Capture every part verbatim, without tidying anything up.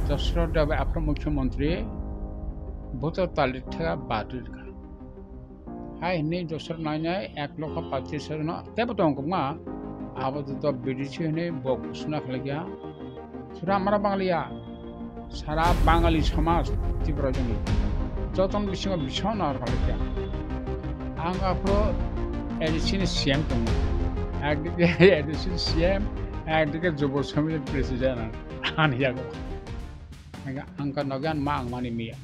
Josro Debbarma aphuru mukhyamantri, voter tali thega badri rwkha. Hai hwnwi Josro nainai ek lokho pachish hajar no tebo tongo kwbangma, abo joto B D C hwnwi bo ghosona khlaikha. Sura amra Bangaliya, sara Bangali somaj Tripura joni joton bisingo bisong nahar khlaikha. Ang aphuru A D C ni C M tongo, ekdike A D C ni C M, ekdike Jubo Samiti ni president ang, ani yago. Ang, ang ka nogyan ma ang mani miya.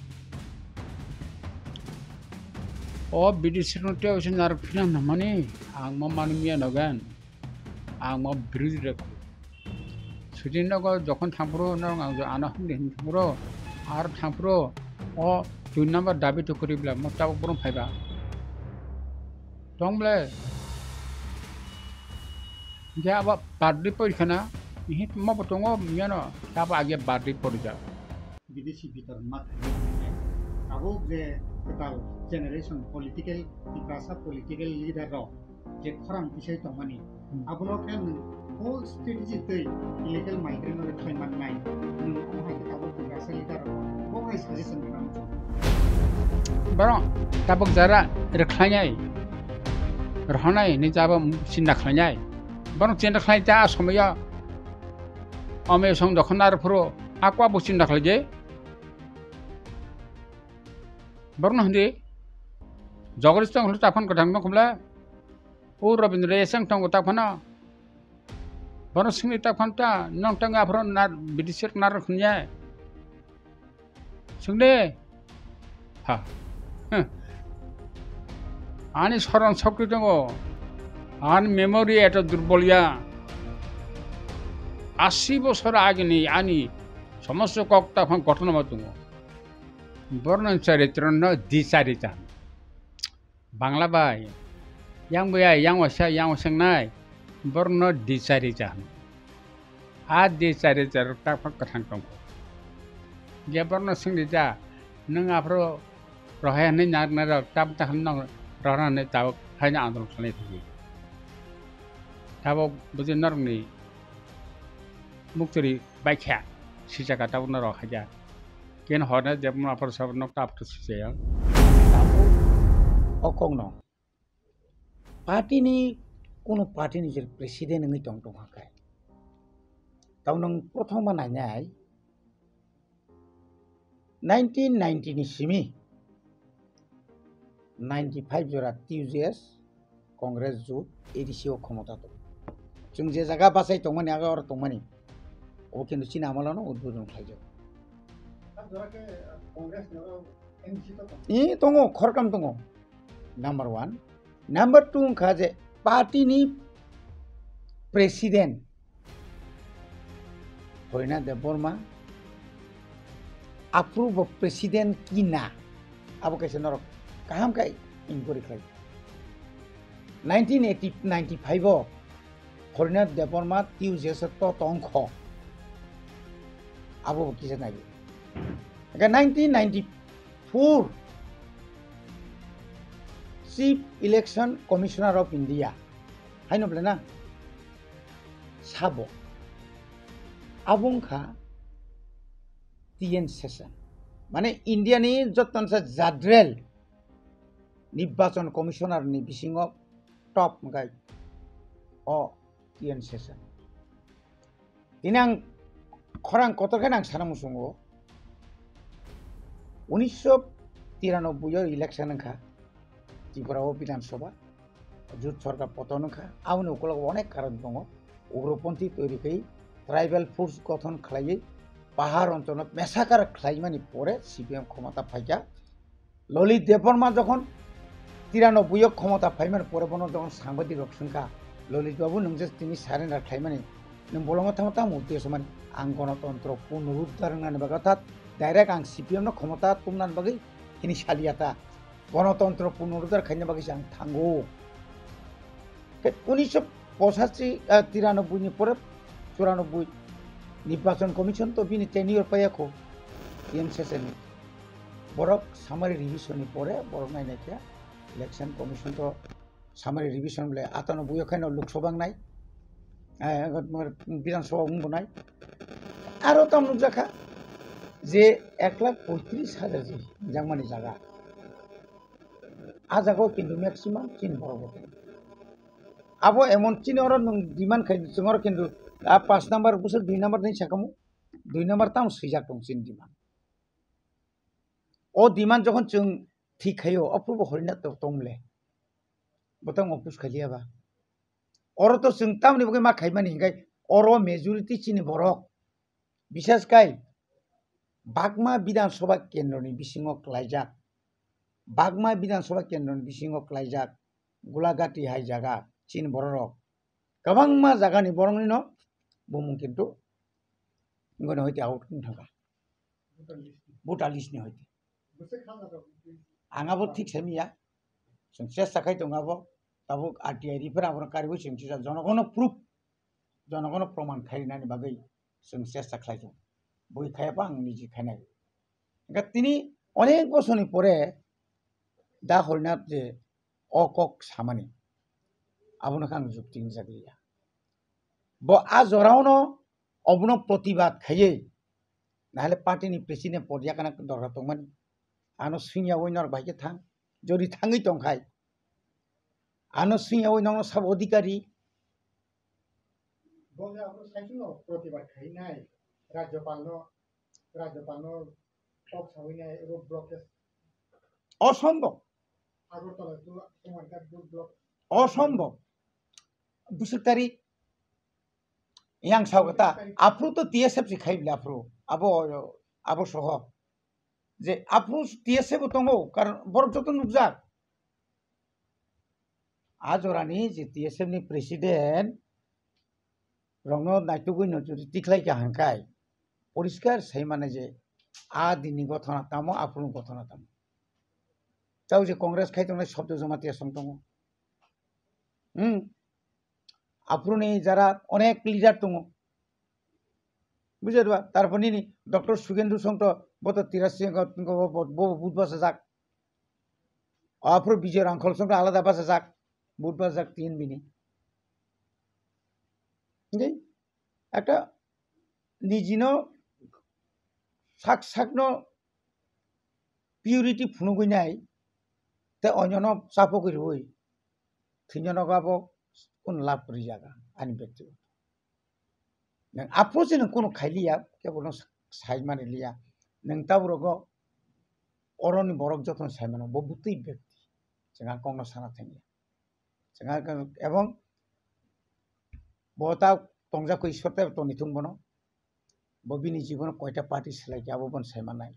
O B D C no tei oisin narwk phina nangmani, ang ma mani miya nogyan. Ang ma birodhi rok. Sudin nogo jokhon thangphuru norok ang jo ano hwnwi hwnwi thangphuru, ar thangphuru o dui number dabi to kwrwi bla mo tabuk borom phaiba. Tong ble. Hingke abo badri pori khana, ihi mo bo tongo miyano, abo age badri pori jak. Bidesi bitor ma khainai hwnwi tabuk je kwtal generation political, Tiprasa political leader rok je khorang tisai tongmani, hmm, abono khe nwng o strategy tei illegal migrant no khlai mannai, nwng o hai khe tabuk Tiprasa leader rok bo hai suggestion rwna muchungo. Borok tabuk jara rwkhlainai, rwhornai hinwi jabo chinta khlainai. Borok chinta khlai ta somoyo omo song jokhon naro phuru akwa bo chinta khlaidi. Borokno hindi, Jagadish tong hwlwi taphano kwthang tong khumle, o Rabindra Esang tongo taphano. Bono swngwi taphano ta, nong tang aphro nar, bidisek nar khunye. Swngde. Ha. Huh. Ani soron shokti tongo. Ani memory eto durbol ya. Asi bosor agini ani somosto kok taphano ghotona ma tongo. Borno charitro no dicharita. Bangla bai, yang buya, yang wasa, yang wasangnai, borno dicharita. A dicharita rok taphano kwthang tongkho. Je borno swngdi ja, nwng aphro rohai hwnwi narwknai rok, tabuk takhwlai nwng rohorna hwnwi tabuk haino andolon khlai thangdi. Tabuk buji norokni muktwrwi baikha, sijaka tabuk norok haikha. Ken horna je muna phar sab nok tap to sijaya. Tabuk o kokno party ni, kunu party ni je president wngwi tong tong kha khe. Tamo nwng prothom ma nainai nineteen ninety ni simi ninety five jora T U J S, Congress jut, A D C o khomota tongo. Chwng je jaga bachai tongmani, aga oro tongmani, obo kintu chini amolano udbodon khlaijak. Ih, tongo, khoroktham tongo. Number one. Number two wngkha je party ni president Horinath Debbarma, approve of president ki na, abo kaisa norok kaham khe inquiry khlai. Nineteen eighty, ninety five o Horinath Debbarma T U J S o to tongkho, abo bo kisa nai. Nineteen ninety four Chief Election Commissioner of India, haino belai na sabo, abo wngkha T N Seshan. Mane India ni jotonsa jadrel nirbachon commissioner ni bisingo top wngkha o T N Seshan. Tini ang khorang kotor khe ang sana muchungo, unisho tiranoboi o election wngkha Tripura o Bidhan Sabha, jut sorkar poton wngkha, aboni ukulok onek karon tongo. Ugroponthi toiri khe tribal force gothon khlaiwi pahar oncholo mesakar khlaimani pore C P M khomota phaikha. Lalit Debbarma jokhon tiranoboi o khomota phaimani pore bono jokhon sangbadik rok swngkha, "Lalit babu, nwng je tini surrender khlaimani, nwng bolongo tamo tamo uddesho mani?" "Ang gonotontro punoruddhar wngnani bagwi, orthat direct ang C P M no khomota tumnani bagwi hini saliya ta. Gonotontro punoruddhar khaina bagwi se ang thango." Tei unisho pochashi, ah, tiranoboi ni pore, churanoboi nirbachon commission to bini tenure paiya kho, T N Seshan ni. Borok summary revision ni pore borok nainai khe election commission to summary revision bole atanoboi o khaino Lok Sabha wngnai, eh, Bidhan Sabha wng bonai. Aro tamo nukjakha, Je ek lakh poitris hajar je jakmani jaga, a jagao kintu maximum chini borok bo tongo. Abo emon chini oro nwng demand khai, chwng oro kintu a paanch number bwswk dui number ni sakamo, dui number tamo swijak tong chini demand. O demand jokhon chwng thik khaio, o phurubo horina to tong le. Bo tamo oppose khailiya ba. Oro to chwng tamni bagwi ma khaimani hinkhai oro majority chini borok. Bisas kai Bagma Bidhan Sabha kendroni bisingo klaijak. Bagma Bidhan Sabha kendroni bisingo klaijak Gulagati hai jaga chini bororok kwbangma jagani boroknino bumung kintu wngoni hoite out wng thangkha. Voter list ni hoite. Ang abo thik semiya. Chwng chesta khai tongo abo. Tabuk R T I refer abono kariwi chwng chisa jonogono proof, jonogono proman khainani bagwi chwng chesta khlai tongo. Bui khaya pa ang niji khainai. Hingkhe tini onek bosorni pore da Horinath je o kok samani, abono khe ang jukti wngjak liya. Bo a jorao no obono protibad khaiwi, nahale party ni president pod yakana dorkar tongmani. Ano swngyawi norok bai khe thang, jodi thangwi tongkhai, ano swngyawi nokno sabo odhikari. Bo khe abono saichung no protibad khainai, Rajyapal no, Rajyapal no kok sawi nai road blockade. Osombhob. Agartala to Kumarghat road block. Osombhob. Bwswk tarik yang sao kata, aphuru to T S F si khai bile aphuru. Abo, abo soho. Je aphuru T S F bo tongo, karon borok joto nukjak. A jorani je T S F ni president rokno naitugwi no jodi tikhlai kha hwnkhai, poriskar sai mano je a dinni gothona tamo, aphuruni gothona tamo. Tao je Congress khai tongnai Sabta Jamatia song tongo. Hmm. Aphuruni jara onek leader tongo. Bujhe ba? Tarpor nini Doctor Sugendu song to bo to Tirasi bo, bo, bo, bo budbasajak. Aphuru Bijoy Rangkhol song to alada basajak. Budbasajak tin bini. Hingke ekta nijino sak sakno purity phunugwi nai, tei onyono chapogwi rwui thwinyono abo kunu lab rwjak ani bektigoto. Nwng aphuru se nwng kunu khailiya, kebo no sai mani liya. Nwng tabuk rogo oroni borok jotono sai mano, bo bwtwi bekti. Chwng a kokno sana thangya. Chwng a, ebong bo ta tongjak kho Ishwar tei toni thung bono. Bo bini jibono koita party selai khe abo bono sai mannai.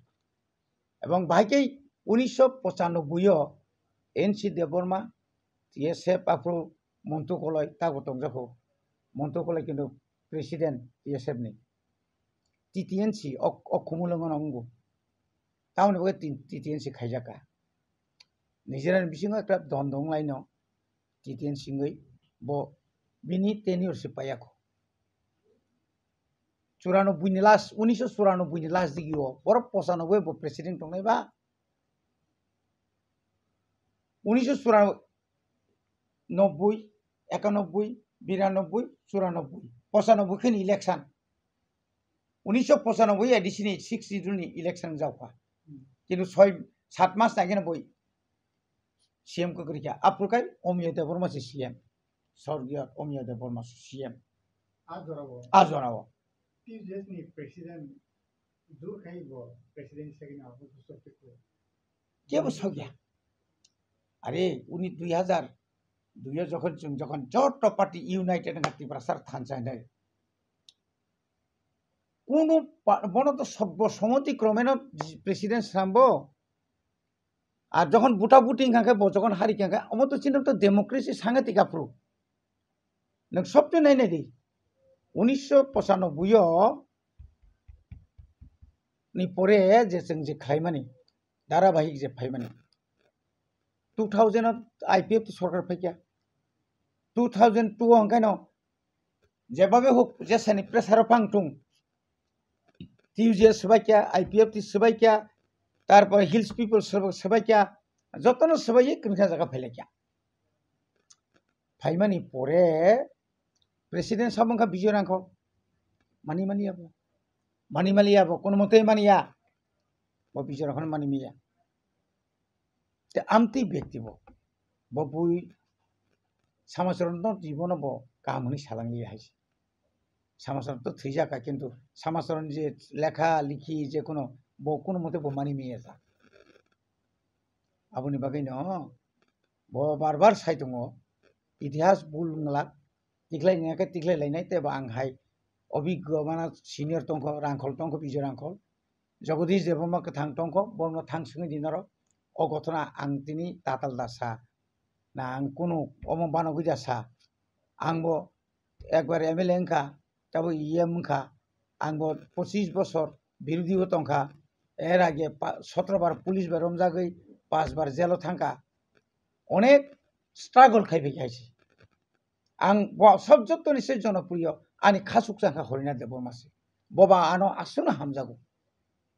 Ebong bahai khe unisho pochanoboi o N C Debbarma, T S F aphuru Montu Koloi tago tongjak kho. Montu Koloi kintu president T S F ni. T T N C o, o khumulwng no wngo. Tamoni bagwi T T N C khaijak kha. Nijera ni bisingo ekta dondong lai no T T N C wngwi bo bini tenure se paiya kho. Churano buini last, unisho churano buini last digi o. Borok pochanoboi bo president tongnai ba. Unisho churano nobboi, ekanoboi, biranoboi, churanobboi, pochanoboi khe ni election. Unisho pochanoboi A D C ni six schedule ni election jaukha. Kintu soi, sat mas nai khe boi C M kwkrwi kha. Aphuru khai Omiyo Debbarma se C M. Sorgiyo Omiyo Debbarma se C M. A jorao. A jorao. T J S ni president jur khai bo president second album to sokte ko. Kebo sokya. Are, uni dui hajar dui o jokhon chwng jokhon joto party united wngkha Tiprasa thansa hinwi. Kunu pa-, bono to sobbo somoti kromeno president swnambo. Ar jokhon buta buti wngkha khe bo jokhon hari kha khe, omo to chini to democracy sangatik aphuru. Nwng sobte nai nai di. Unisho pochanoboi o ni pore je chwng je khlaimani, dharabahik je phaimani. Two thousand o I P F T sorkar phaikha. Two thousand two o hwnkhaino jebabe huk jesani pressure o pang tung. T U J swbaikha, I P F T swbaikha, tarpore Hills People swbaikha, jotono swbaiwi kwrwngsa jaga phailaikha. Phaimani pore president sabo wngkha Bijoy Rangkhol. Mani mani abo. Mani maliya bo, kono mote maniya. Bo bijor khon mani miya. Te amtwi bekti bo. Bo bui Samacharan no jibono bo kaham hwnwi salangliya hai se. Samacharan to thwijak ka, kintu Samacharan je lekha likhi je kono bo kono mote bo mani miya sa. Aboni bagwi no bo bar bar sai tongo, itihas bul wngla, tikhlai nai khe tikhlai lainai, tei bo ang hai obiggo mana senior tongkho, Rangkhol tongkho, Bijoy Rangkhol, Jagadish Debbarma kwthang tongkho, bono thang swngwi di norok, o gothona ang tini tatal da sa, na ang kunu omo banogwi da sa, ang bo ekbar M L A wngkha, tabo E M wngkha, ang bo pochis bosor birodhi o tongkha, er age pa-, sotro bar police bai romjagwi, pas bar jail o thangkha, onek struggle khai phai khaisi. Ang bo sob jottoni se jonopriyo ani khasuk changkha Horinath Debbarma se. Boba ano aswkno hamjago.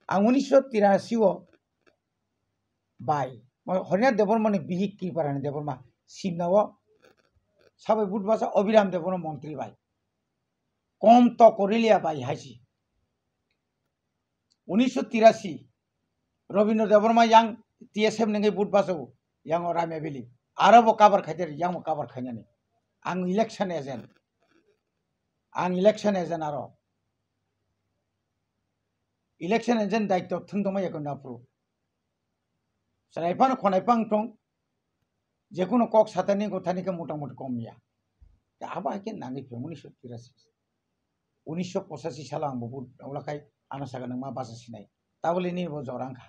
Ang unisho tirasi o bai, mo-, Horinath Debbarma ni bihik Kriparani Debbarma simna o sabai budbasa Abhiram Debbarma montri bai. Kom to korilia bai haisi. Unisho tirasi, Rabindra Debbarma yang T S F nengwi vote bachago, yang o Ramya Valley. Aro bo cover khaide, yang bo cover khainani. Ang election agent. Ang election agent aro. Election agent daityo thwng tongma yakon apro. Chwrai phano khonai pang tong. Jekunu kok satani gothani khe motamoti kom ya. Te abo hai khe nangwi phe unisho tirasi. Unisho pochashi salo ang bo vote wngla khai ano saka nang ma bacha sinai. Tabole ni bo jora wngkha.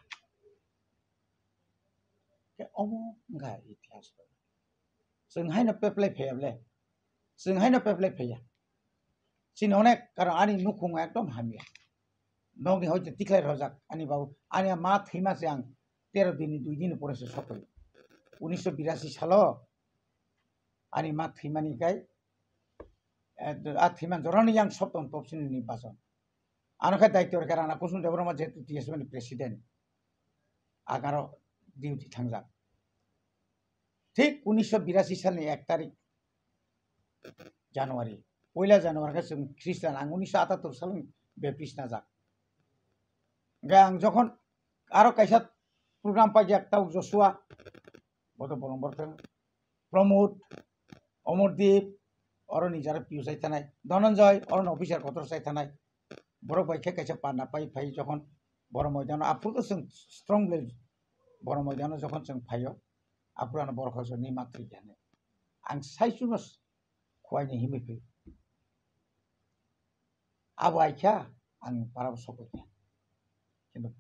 Khe omo wngkha itihas. Chwng haino peplai phaiya ble. Chwng haino peplai phaiya. Chini onek karon ani nukhung ekdom hamya. Nokni hoite tikhlai rojak ani babu. Ani ma thwima se ang tero din ni dui din pore se sokoi. Unisho birasi salo ani ma thwimani kai, eh, a thwiman jorani yang sopton topsini ni bajon. Ano khe daityo rwkha Rana Kusum Debbarma jehetu T S F ni president. Agaro duty thangjak. Thik unisho birasi salni ek tarik January, poila January khe chwng Christian, ang unisho atatur salni Baptist najak. Hingke ang jokhon aro kaisa program paijak, tau Joshua, boto bolong borok thang, Pramod, Omordeep, oro ni jara P O sai thanai, Dhananjay, oro ni officer kotor sai thanai, borok bai khe kaisa panda pai phai jokhon Boro Moidano, aphuru to chwng strong ble Boro Moidano jokhon chwng phaio, aphuru ano borok hojor ni ma thwi khe hinwi. Ang sai chuno s-, khuaini himwi phai. Abo ai kha ang parabo sokoi kha. Kintu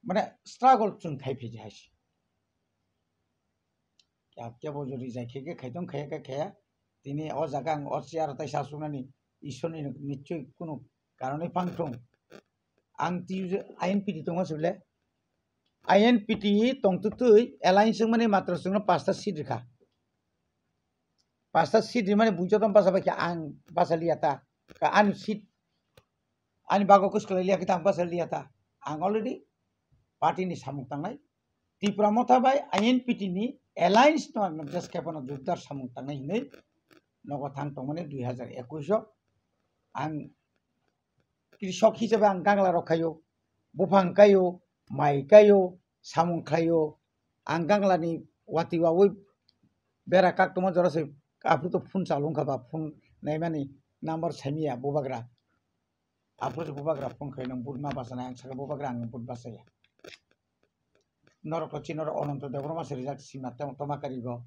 mane struggle chwng khai phai hai se. Kya, kya bo jodi jai khe khe khai tong khaya khe khaya. Tini o jaga ang o chair tai sa suknani Ishorni nichoi kunu karonwi phang thung. Ang ti I N P T tongo sibole. I N P T tong tu twi alliance wngmani matro chwngno pasta seat rikha. Pasta seat rimani buijo tong basa bai khe ang basa liya ta. Ka ani seat, ani bago kuskla liya khe ta ang basa liya ta. Ang already party ni samung tangnai. Tripura Motha bai I N P T ni alliance no ang just khe bono jotedar samung tangnai hinwi nogo thang tongmani dui hazar ekush o ang krisok hisabe ang gangla rok khaio, buphang kaio, mai kaio, samung khlaio, ang gangla ni wati wawi bera kak tongma jora se aphuru to phone chalung kha ba phone naimani number saimiya bubagra. Aphuru se bubagra phone khai nang but ma basa nai ang saka bubagra ang but basa ya. Norok to chini norok Ananto Debbarma se rijak sima tong toma karigo.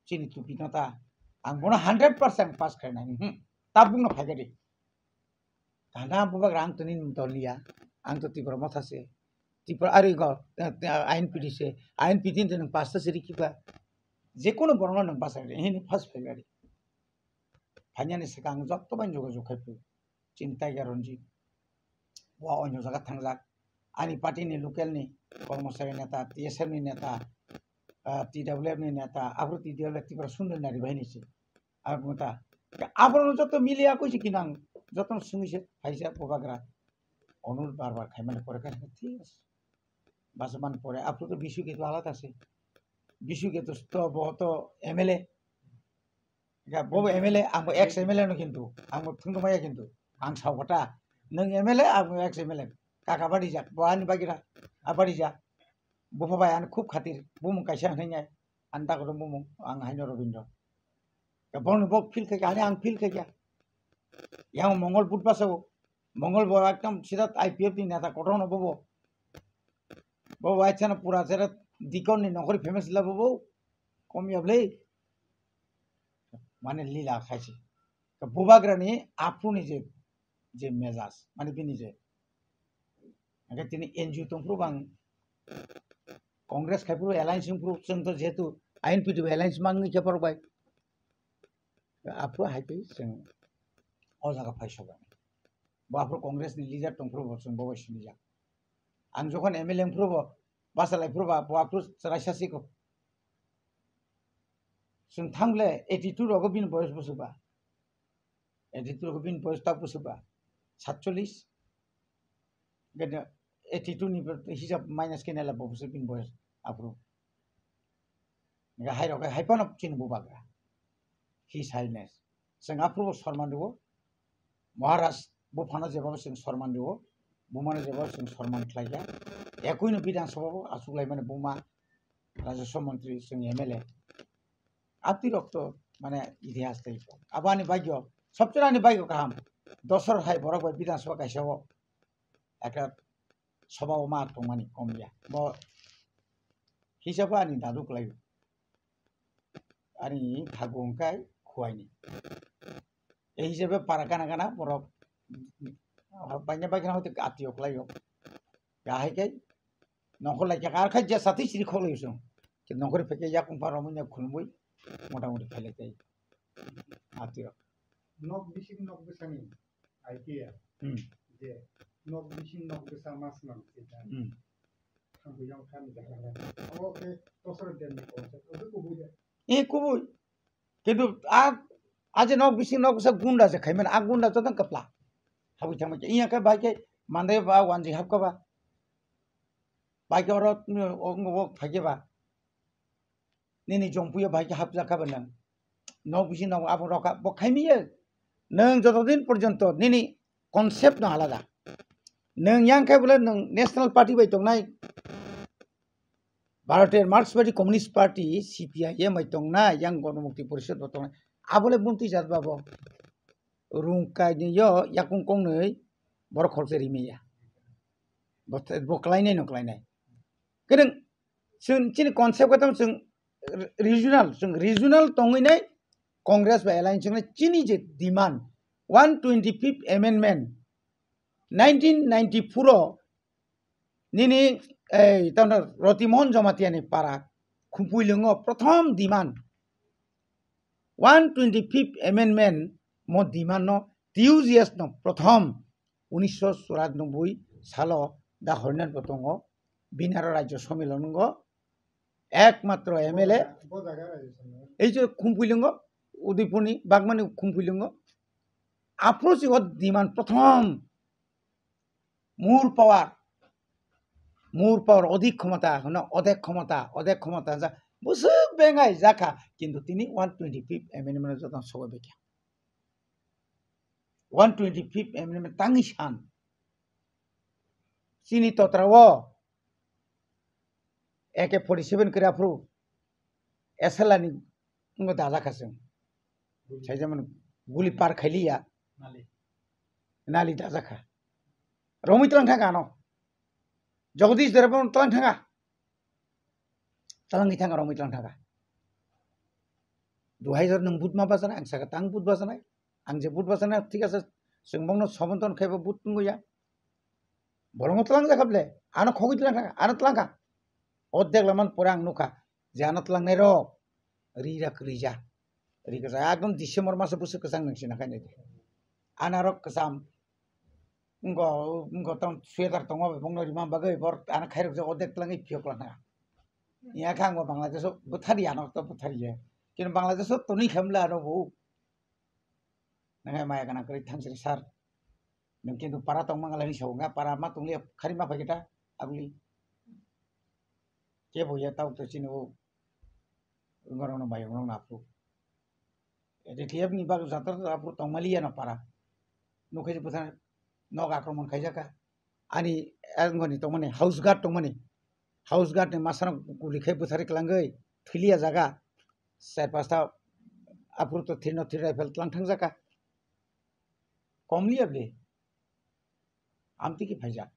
Chini tupi no ta. Ang bono hundred percent pass khai nai. Hmm. Tabuk no phai gadi. Tanda bubagra ang to nini dol liya. Ang to Tripura Motha se. Tripura ari go, eh, eh, I N P T se. I N P T ni nwng pasta se rikhi ba. Jekono borok no nwng basa gadi. Hini pass phai gadi. Phanyani swkang joto bai jogajog khai phai. Chini Tiger Ranjit. Bo onyo jaga thangjak. Ani party ni local ni kormosari neta, T S F ni neta, ah, T W F ni neta, aphuru T W F Tripura Sundari nari bahini se. Abo ta. Aphuru joto miliya koi se kinang, joto sungwi se phaisa bubagra. Onur bar bar khaimani pore kha thik ase. Basa man pore aphuru to bisu ke to alada se. Bisu ke to sto bo to M L A. Ya, bo M L A, ang bo ex M L A no kintu, ang bo thwngtong maya kintu, ang sao kota, Nwng M L A, ang ex M L A. Kaka bari jak, bo ani bagwi ra, a bari ja. Bupha bai ani khub khatir, bumung kaisa hwnwi nai, ani dakoto bumung, ang haino Robindra. Bongni bo feel khaikha, ani ang feel khaikha. Yang Mongol Budhbasa bo, Mongol bo ekdom sida I P F ni neta kotorno bobo. Bo waisana pura sera dikon ni nokori famous la bobo, kom yablei. Mane lila khaisi. Bubagra ni aphuru ni je, je mejaj, mane bini je. Hingke tini N G O tongphuru bang Congress khaiphuru alliance wngphuru chwng to jehetu I N P T alliance mangni khe borok bai. Aphuru hai twi chwng o jaga phai soba. Bo aphuru Congress ni leader tongphuru bo chwng bo bai sinijak. Ang jokhon M L A wngphuru bo bachalai phuru ba bo aphuru chwraisa siko. Chwng thangle eighty two rogo bini boyos busuba. Eighty two rogo bini boyos ta busuba. Satchollis. Gede eighty two ni hisab minus kene la bo busu bini boyos aphuru. Ga hai rogo hai pono chini bubagra. His Highness. Chwng aphuru bo sorman rwo. Maharaj buphano jeba bo chwng sorman rwo. Bumano jeba bo chwng sorman khlai ya. Ekui no Bidhan Sabha bo achuk lai mani buma Rajya Sabha Mantri chwng M L A. Atwi rok to mane itihas tei. Abo ani bagyo. Sobchera ani bagyo kaham. Dosor hai borok bai Bidhan Sabha kaisa o. Ekra soba o ma tongmani kom ya. Bo hisab ani dadu kwlai. Ani thago hwnkhe khuaini. E hisabe para gana gana borok, ah, baina baikhe hwnkhe atio khlaio. Ya hai khe nongkhor lai khe ar khai jesa twi siri khok lai usung. Khe nongkhor phai khe yakung pha romwi no khulumwi mota moti khailai tai. Atio. Nok bising nok bwsani idea. Hmm. Je nok bising nok bwsa ma swnam se da. Hmm. Thangwi yang khan jaga. Oke, tosor den ni concept. Oke, kubui de. E kubui. Kintu a, a je nok bising nok bwsa gunda je khaiman, a gunda jotong kapla. Habwi thangma khe. Iya khe bai khe mandai ba wanji hap ka ba. Bai khe oro, o, o, phai khe ba. Nini jompuyo bai khe hapjak kha ba nang. Nok bisi nok abo rok bo khaimiya. Nang joto din porjonto nini concept no alada. Nang yang khe bole nang National Party bai tongnai. Bharoter Marxist Party, Communist Party, C P I M bai tongnai, yang Ganamukti Porishad bo tongnai. Abole bunti jat babo. Rung kaini yo yakung kongnoi borok khoroksa rimiya. Bo, bo klainai no klainai. Kwrwng chwng chini concept khe tamo chwng regional, chwng regional tongwi nai Congress bai alliance wngnai chini je demand one twenty fifth amendment nineteen ninety-four o nini ei tamo Roti Mohan Jamatia ni para Khumpuilwngo prothom demand one twenty fifth amendment mo demand no T U J S no prothom unisho churanobboi salo da Horinath bo tongo, bini aro Rajya Somilon wngo, ekmatro M L A, bo jaga Rajya Somilon. Ei je Khumpuilwngo, Udaipurni, Bagmani Khumpuilwngo, aphuru si o demand prothom more power, more power, odik khomota, hono odek khomota, odek khomota, ja, busuk bengai jakha, kintu tini one twenty fifth amendment joto sobai bekha. One twenty fifth amendment tangwi san. Chini totra o A K forty seven kwrwi aphuru S L R ni wngwi dajak kha chwng. Sai jemon guli par khailiya. Nali. Nali dajak kha. Romwi tlang thang ano. Jagadish Debbarma tlang thanga. Talangwi thang romwi tlang thanga. Duhai jor nwng but ma bachana, ang saka tang but bachana. Ang je but bachana, thik ase, chwng bongno somonton khaibo but tungwi ya. Bolongo tlang jakha ble, ano khogwi tlang thanga, ano tlang kha. O degla man pore ang nukha, je ano tlangnai rok, ri ra kwrwi ja. Ri kwchang, ekdom December maso bwswk kwchang nang sina khainai de. Ana rok kwcham, ngo, ngo tong sweater tongo, bongno rima bagwi bor, ano khairok je o dek tlangwi phiyok lang thanga. Iya kha ang bo Bangladesh o bwthari ano to bwthari ya. Kino Bangladesh o tonwi khamle ano bo. Nangai maya kana kwrwi thangsri sir. Nwng kintu para tongma ngalai ni sawo, nga para ma tongli khari ma phai kita aguli. Kebo ya tau to chini o. Ngorong no bayong rong na apru. Ede T F ni bag jatar apru tongmali ya na para. Nukhe je bwthar nok akromon khaijaka. Ani angoni tongmani house guard tongmani, house guard ni masano guli khai bwthari kwlangwi thwiliya jaga, char pasta aphuru to three not three rifle tlang thangjaka. Komliya bli. Amtwi khe phaijak.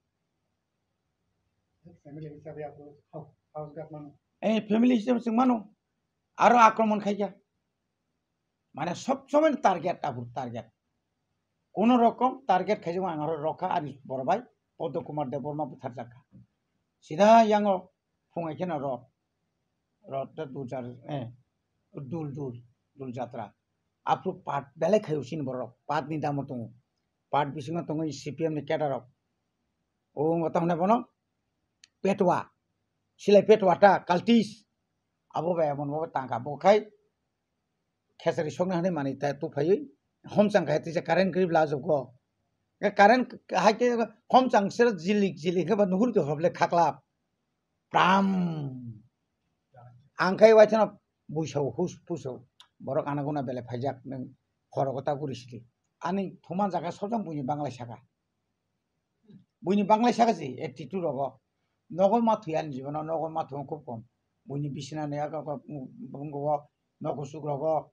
Family hisabe aphuru house, house guard mano. Eh, family hisabe chwng mano. Aro akromon khaikha. Mane sob somoi target, aphuru target. Kono rokom target khaijak ang aro rokha ani boro bai Padma Kumar Debbarma butharjakha. Sida yango phungai kheno rot. Rot ta dul jar, eh, dul, dul, dul jatra. Aphuru part belai khayo sini borok. Part ni damo tongo. Part bisingo tongo C P M ni cadre rok. O wngkha tamni bono petwa. Silai petwa ta cultist. Abo bai emon bo tangka bo khai. Khesari sokna hwnwi manwi ta tuphaiwi homchang khai tisa current kwrwi bla jokgo. Current hai khe homchang sera jilik jilik khe ba nuhur khe hoble khaklap. Pram. Ang khai waithano buisao hus pusao. Borok anaguna belai phaijak nwng khorogo ta guri sidi. Ani thuma jaga sojang buini banglai saka. Buini banglai saka si attitude rogo. Nogo ma thuya ani jibono, nogo ma thung khub kom. Buini bisina ni aga ga bungo nogo suk rogo,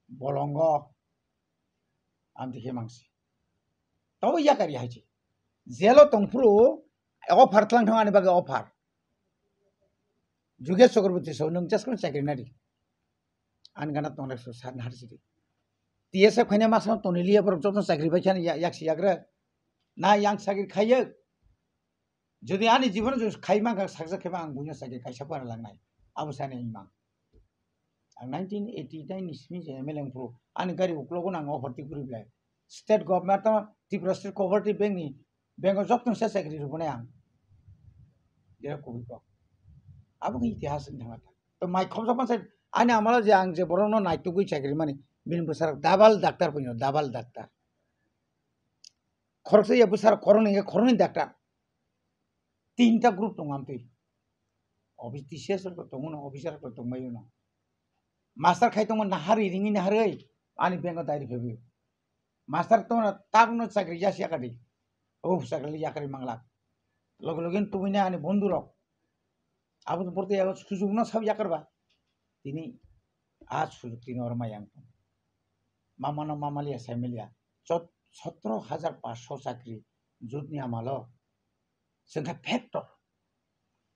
bolongo. Amtwi khe mangsi. Tabo yakari hai si. Jelo tongphuru offer tlang thang ani bagwi offer. Jugesh Chakraborty so nwng just kono chakri nadi. Ani gana tongnai so sat nahar sidi. T S F khaina masa toni liya borok joto chakri bai khani ya-, yaksi yagra. Na yang chakri khaiya. Jodi ani jibono jodi khai mankha sakjak kheba ang buino chakri kaisa pora langnai. Abo sani imang. Ang nineteen eighty-nine ni simi je M L A wngphuru ani gari uklogo nang offer tikuri belai. State government to Tripura State Cooperative Bank ni bank o joto se chakri rwbonai ang. Jera kubui kok. Abo khe itihas wng thangma ta. To mai khobjak pansa ani amalo je ang je borokno naitugwi chakri mani bini bwsarok double doctor puino double doctor. Khoroksa ya bwsarok khoroknwi ya khoroknwi doctor. Tinta group tongo amtwi. Office T C S rok tongo no, officer rok tongbaio no. Master khai tongma nahari ringwi naharwi ani bank o diary phaibaio. Master tongna tabukno chakri yasi yakadi. O chakri yakari manglak. Loge loge tubuina ani bondhu rok. Abo borte abo sujukno sab yakarba. Tini a sujuk tini oro mayang. Mamano mamaliya saimaliya. Chot-, sotro hajar paanch sho chakri jutni amalo. Chwngkha factor.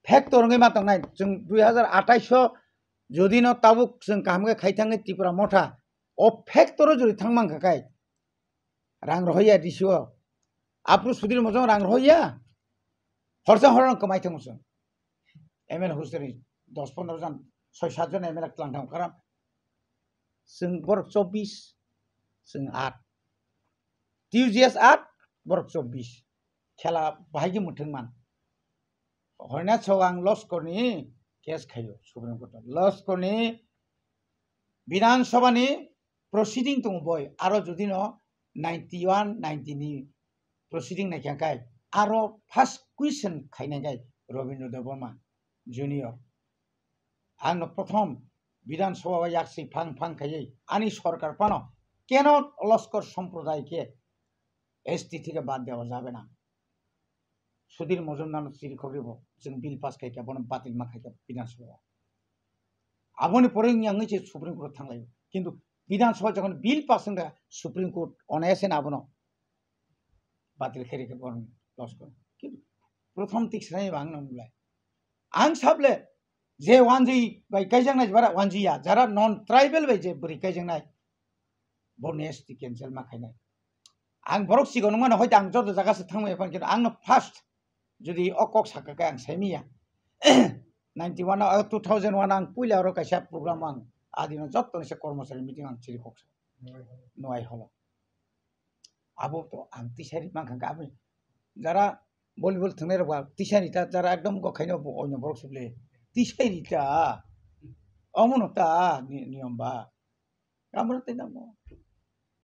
Factor wngwi ma tongnai. Chwng dui hajar athais o jodi no tabuk chwng kaham khe khai thangwi Tipra Motha. O factor o jodi thang mankha khai. Rang rohoya D C o. Aphuru Sudhir Mojom rang rohoya. Horsa horang kwmai thango chwng. M L A hostel ni dos pondro jon, soi sat jon M L A tlang thang karam. Chwng borok chobbish, chwng aat. T U G S aat, borok chobbish. Khela bahai khe mwthwng man. Hoina chwng ang Loskor ni case khaio Supreme Court o. Loskor ni Bidhan Sabha ni proceeding tongo boi, aro jodi no ninety one, ninety ni proceeding naikha khai, aro first question khainai khai Rabindra Debbarma Junior. Ang no prothom Bidhan Sabha o yaksi phang phang khaiwi ani sorkar phano keno Loskor Sampraday khe S T theke bad dewa jabe na. Sudhir Majumdar no chiri khogwi bo chwng bill pass khai khe bono batil ma khai khe Bidhan Sabha o. Aboni pore wngya wngwi se Supreme Court o thanglaio. Kintu Bidhan Sabha jokhon bill pass wngkha Supreme Court onayase no abono batil khe rikhe bono loss khe. Kintu prothom tik sanai bang nang mulai. Ang sable je wanjwi bai kaijaknai bara wanjwi ya, jara non tribal bai je bwrwi kaijaknai bono S T cancel ma khainai. Ang borok sigon wngmano hoite ang joto jaga se thangmani phano kintu ang no first jodi o kok sakha khe ang saimiya. Ninety one o, two thousand one ang puila oro kaisa program ang adino joto ni se kormosari meeting ang chiri kok sa. Nuai holo. Abo to ang tisari mankha khe aboni jara volleyball thwngnai rok ba tisari ta jara ekdom gokhaino bo oino borok suble tisari ta omono ta ni-, niyom ba. Amo tei namo.